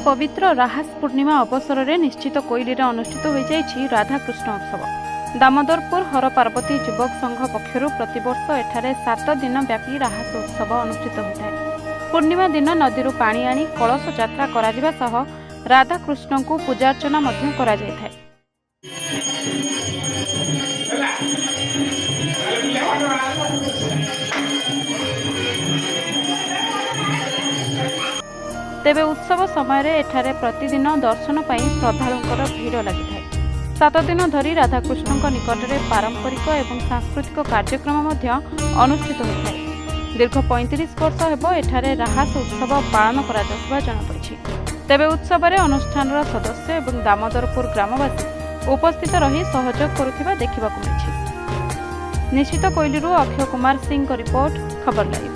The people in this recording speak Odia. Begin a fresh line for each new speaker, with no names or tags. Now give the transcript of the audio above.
ପବିତ୍ର ରାହାସ ପୂର୍ଣ୍ଣିମା ଅବସରରେ ନିଶ୍ଚିତ କୋଇଲିରେ ଅନୁଷ୍ଠିତ ହୋଇଯାଇଛି ରାଧାକୃଷ୍ଣ ଉତ୍ସବ। ଦାମୋଦରପୁର ହର ପାର୍ବତୀ ଯୁବକ ସଂଘ ପକ୍ଷରୁ ପ୍ରତିବର୍ଷ ଏଠାରେ 7 ଦିନ ବ୍ୟାପୀ ରାହାସ ଉତ୍ସବ ଅନୁଷ୍ଠିତ ହୋଇଥାଏ। ପୂର୍ଣ୍ଣିମା ଦିନ ନଦୀରୁ ପାଣି ଆଣି କଳସ ଯାତ୍ରା କରାଯିବା ସହ ରାଧାକୃଷ୍ଣଙ୍କୁ ପୂଜାର୍ଚ୍ଚନା ମଧ୍ୟ କରାଯାଇଥାଏ। ତେବେ ଉତ୍ସବ ସମୟରେ ଏଠାରେ ପ୍ରତିଦିନ ଦର୍ଶନ ପାଇଁ ଶ୍ରଦ୍ଧାଳୁଙ୍କର ଭିଡ଼ ଲାଗିଥାଏ। 7 ଦିନ ଧରି ରାଧାକୃଷ୍ଣଙ୍କ ନିକଟରେ ପାରମ୍ପରିକ ଏବଂ ସାଂସ୍କୃତିକ କାର୍ଯ୍ୟକ୍ରମ ମଧ୍ୟ ଅନୁଷ୍ଠିତ ହୋଇଥାଏ। ଦୀର୍ଘ 35 ବର୍ଷ ହେବ ଏଠାରେ ରାହାସ ଉତ୍ସବ ପାଳନ କରାଯାଉଥିବା ଜଣାପଡ଼ିଛି। ତେବେ ଉତ୍ସବରେ ଅନୁଷ୍ଠାନର ସଦସ୍ୟ ଏବଂ ଦାମୋଦରପୁର ଗ୍ରାମବାସୀ ଉପସ୍ଥିତ ରହି ସହଯୋଗ କରୁଥିବା ଦେଖିବାକୁ ମିଳିଛି। ନିଶ୍ଚିତ କୋଇଲିରୁ ଅକ୍ଷୟ କୁମାର ସିଂଙ୍କ ରିପୋର୍ଟ, ଖବର ଲାଇଭ୍।